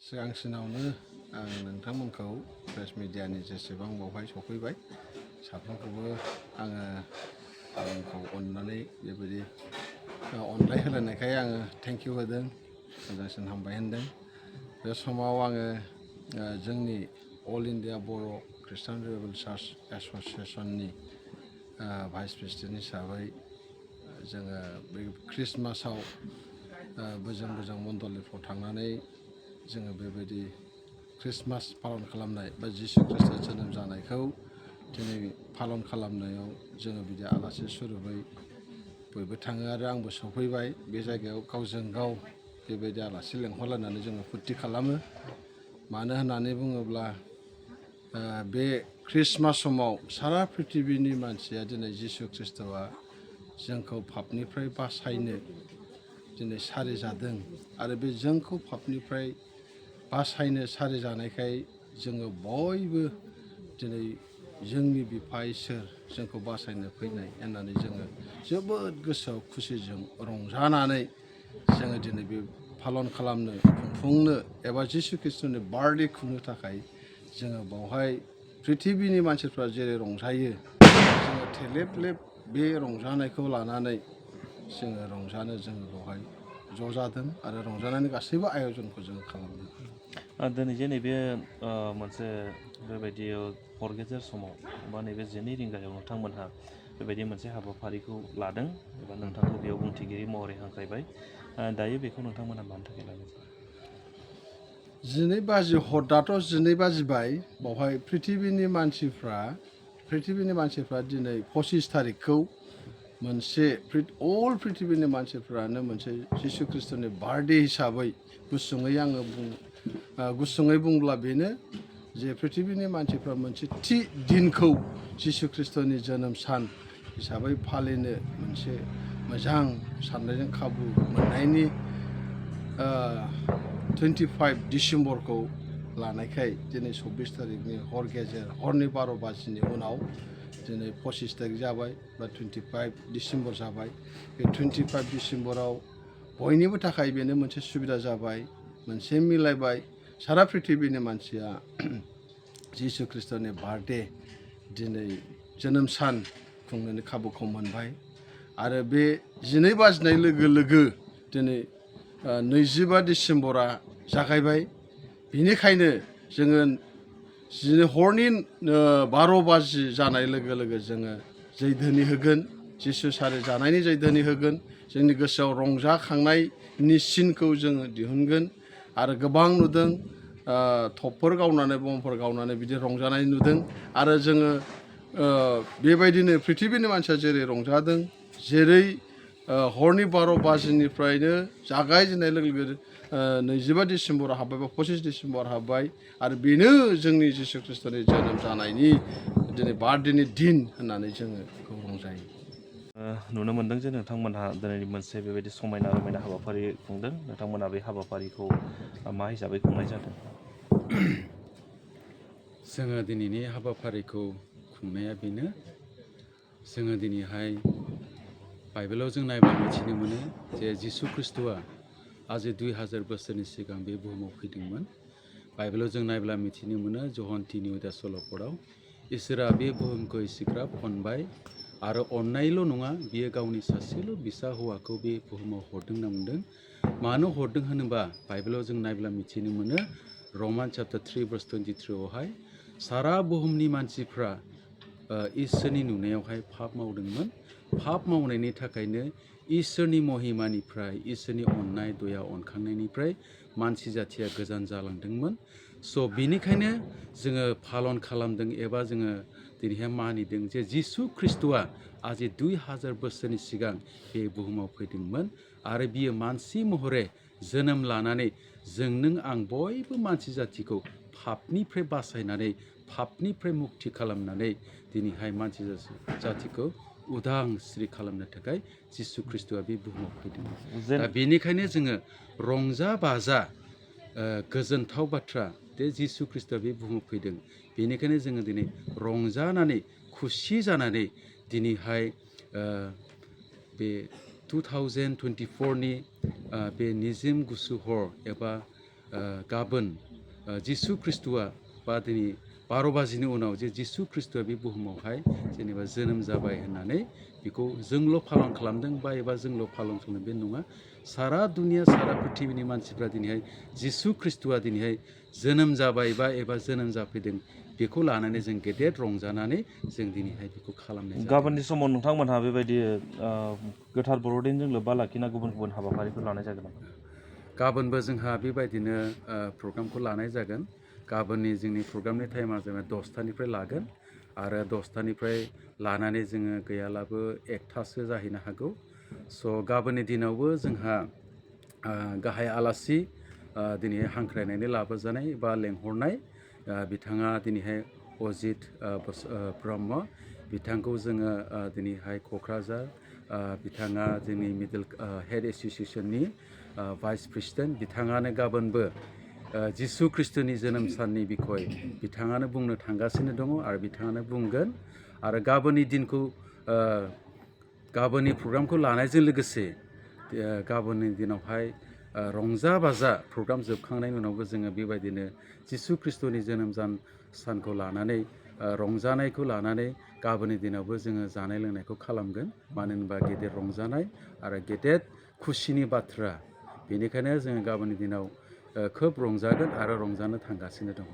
सिगांसिनावनो आं नोंथांमोनखौ प्रेस मिडियानि जेसेबां बावहाय सफैबाय साफ्रोमखौबो आंखौ अननानै बेबायदि अननाय होलायनायखाय आङो थेंक इउ होदों, मोजांसिन हामबाय होनदों। बे समाव आङो जोंनि अल इन्डिया बर' ख्रिस्टान रिभाइभेल चार्च एस'सिएशननि भाइस प्रेसिडेन्ट हिसाबै जोङो बे ख्रिस्टमासाव बोजों मण्डलिफ्राव थांनानै जोङो बेबायदि ख्रिस्टमास पालन खालामनाय बा जिसु ख्रिस्ट जोनोम जानायखौ दिनै पालन खालामनायाव जोङो बिदि आलासि सुरुबै बयबो थाङो आरो आंबो सफैबाय बे जायगायाव गावजों गाव बेबायदि आलासि लेंहरलायनानै जोङो फुरथि खालामो। मानो होननानै बुङोब्ला बे ख्रिस्टमास समाव सारा प्रिथिबिनि मानसिया दिनै जिसु ख्रिस्टआ जोंखौ पापनिफ्राय बासायनो दिनै सारि जादों आरो बे जोंखौ पापनिफ्राय बासायनो सारि जानायखाय जोङो बयबो दिनै जोंनि बिफा इसोर जोंखौ बासायनो फैनाय होननानै जोङो जोबोद गोसोआव खुसिजों रंजानानै जोङो दिनै बे पालन खालामनो खुंफुंनो एबा जिसु ख्रिस्टनि बार्थडे खुंनो थाखाय जोङो बावहाय प्रिथिबिनि मानसिफ्रा जेरै रंजायो जोङो थेलेब बे रंजानायखौ लानानै जोङो रंजानो जोङो बेवहाय ज' जादों आरो रंजानायनि गासैबो आयजनखौ जों खालामदों। दिनै जे नैबे मोनसे बेबायदि हर गेजेर समाव बा नैबे 12 रिंगायाव नोंथांमोनहा बेबायदि मोनसे हाबाफारिखौ लादों एबा नोंथांखौ बेयाव बुंथिगिरि महरै हांख्रायबाय। दायो बेखौ नोंथांमोनहा मानि थाखाय लानाय जायो? 12 बाजि दाथ' 12 बाजिबाय बावहाय प्रिथिबिनि मानसिफ्रा दिनै 25 थारिखखौ मोनसे अल प्रिथिबिनि मानसिफ्रानो मोनसे जिसु ख्रिस्टनि बार्थडे हिसाबै गुसुङै बुंब्ला बेनो जे प्रिथिबिनि मानसिफ्रा मोनसे थि दिनखौ जिसु ख्रिस्टनि जोनोम सान हिसाबै फालिनो मोनसे मोजां साननायजों खाबु मोननायनि 25 डिसेम्बरखौ लानायखाय दिनै 24 थारिखनि हरनि 12 बाजिनि उनाव दिनै 25 थारिख जाबाय बा 25 डिसेम्बर जाबाय। बे 25 डिसेम्बराव बयनिबो थाखाय बेनो मोनसे सुबिदा जाबाय, मोनसे मिलायबाय सारा प्रिथिबिनि मानसिया जिसु ख्रिस्टनि बार्थडे दिनै जोनोम सान खुंनो खाबुखौ मोनबाय। आरो बे 12 बाजिनाय लोगो लोगो दिनै 25 डिसेम्बरा जागायबाय। बेनिखायनो जोङो हरनि 12 बाजि जानाय लोगो लोगो जोङो जैधोनि होगोन, जिसु सारि जानायनि जैधोनि होगोन, जोंनि गोसोआव रंजाखांनायनि सिनखौ जोङो दिहुनगोन। आरो गोबां नुदों थपफोर गावनानै बमफोर गावनानै बिदि रंजानाय नुदों। आरो जोङो बेबायदिनो प्रिथिबिनि मानसिया जेरै रंजादों, जेरै हरनि 12 बाजिनिफ्रायनो जागायजेननाय लोगो लोगो 25 डिसेम्बराव हाबबाय बा 25 डिसेम्बर हाबबाय आरो बेनो जोंनि जिसु ख्रिस्टनि जोनोम जानायनि दिनै बार्थडेनि दिन होननानै जोङो बेखौ रंजायो। नुनो मोनदों जे नोंथांमोनहा दिनै मोनसे बेबायदि समायना रमायना हाबाफारि खुंदों। नोंथांमोनहा बे हाबाफारिखौ मा हिसाबै खुंनाय जादों? जोङो दिनैनि हाबाफारिखौ खुंनाया बेनो, जोङो दिनैहाय बाइबेलाव जों नायब्ला मिथिनो मोनो जे जिसु ख्रिस्ट'आ आजि 2000 बोसोरनि सिगां बे बुहुमाव फैदोंमोन। बाइबेलाव जों नायब्ला मिथिनो मोनो जहन 3 सल'फोराव इसोरा बे बुहुमखौ एसेग्राब अनबाय आरो अननायल' नङा, बियो गावनि सासेल' फिसा हौवाखौ बे बुहुमाव हरदों होनना बुंदों। मानो हरदों होनोबा बाइबेलाव जों नायब्ला मिथिनो मोनो रमान चैप्टार 3 verse 23आवहाय सारा बुहुमनि मानसिफ्रा इसोरनि नुनायावहाय पाप मावदोंमोन। पाप मावनायनि थाखायनो इसोरनि महिमानिफ्राय, इसोरनि अननाय दया अनखांनायनिफ्राय मानसि जाथिया गोजान जालांदोंमोन। बेनिखायनो जोङो पालन खालामदों एबा जोङो दिनैहाय मानिदों जे जिसु ख्रिस्ट'आ आजि 2000 बोसोरनि सिगां बे बुहुमाव फैदोंमोन आरो बियो मानसि महरै जोनोम लानानै नों आं बयबो मानसि जाथिखौ पापनिफ्राय बासायनानै, पापनिफ्राय मुक्ति खालामनानै दिनैहाय मानसि जाथिखौ उदांस्रि खालामनो थाखाय जिसु ख्रिस्ट'आ बे बुहुमाव फैदोंमोन। दा बेनिखायनो जोङो रंजा बाजा गोजोनथाव बाथ्रा जे जिसु ख्रिस्ट'आ बे बुहुमाव फैदों। बेनिखायनो जोङो दिनै रंजानानै खुसि जानानै दिनैहाय बे 2024नि बे निजोम गुसु हर एबा गाबोन जिसु ख्रिस्ट'आ बा दिनै 12 बाजिनि उनाव जे जिसु ख्रिस्ट'आ बे बुहुमावहाय जेनेबा जोनोम जाबाय होननानै बेखौ जोंल' पालन खालामदों बा एबा जोंल' पालन खालामदों बे नङा। सारा दुनिया सारा पृथिबीनि मानसिफ्रा दिनैहाय जिसु ख्रिस्ट'आ दिनैहाय जोनोम जाबाय बा एबा जोनोम जाफैदों बेखौ लानानै जों गेदेर रंजानानै जों दिनैहाय बेखौ खालामनाय जादों। गाबोननि समाव नोंथांमोनहा बेबायदि गोथार बर'दिनजों लोब्बा लाखिना गुबुन गुबुन हाबाफारिफोर लानाय जागोन नामा? गाबोनबो जोंहा बेबायदिनो प्रग्रामखौ लानाय जागोन। गाबोननि जोंनि प्रग्रामनि टाइमा जोङो 10थानिफ्राय लागोन आरो 10थानिफ्राय लानानै जोङो गैयालाबो 1थासो जाहैनो हागौ। स' गाबोननि दिनावबो जोंहा गाहाय आलासि दिनैहाय हांख्रायनानै लाबोजानाय बा लेंहरनाय बिथाङा दिनैहाय अजित ब्रह्म बिथांखौ जोङो दिनैहाय क'क्राझार बिथाङा जोंनि मिडल हेड एस'सिएशननि भाइस प्रेसिडेन्ट बिथाङानो गाबोनबो जिसु ख्रिस्ट'नि जोनोम साननि बिखय बिथाङानो बुंनो थांगासिनो दङ आरो बिथाङानो बुंगोन आरो गाबोननि दिनखौ गाबोननि प्रग्रामखौ लानायजों लोगोसे गाबोननि दिनावहाय रंजा बाजा प्रग्राम जोबखांनायनि उनावबो जोङो बेबायदिनो जिसु ख्रिस्ट'नि जोनोम सानखौ लानानै रंजानायखौ लानानै गाबोननि दिनावबो जोङो जानाय लोंनायखौ खालामगोन। मानो होनबा गेदेर रंजानाय आरो गेदेर खुसिनि बाथ्रा बेनिखायनो जोङो गाबोननि दिनाव खोब रंजागोन आरो रंजानो थांगासिनो दङ।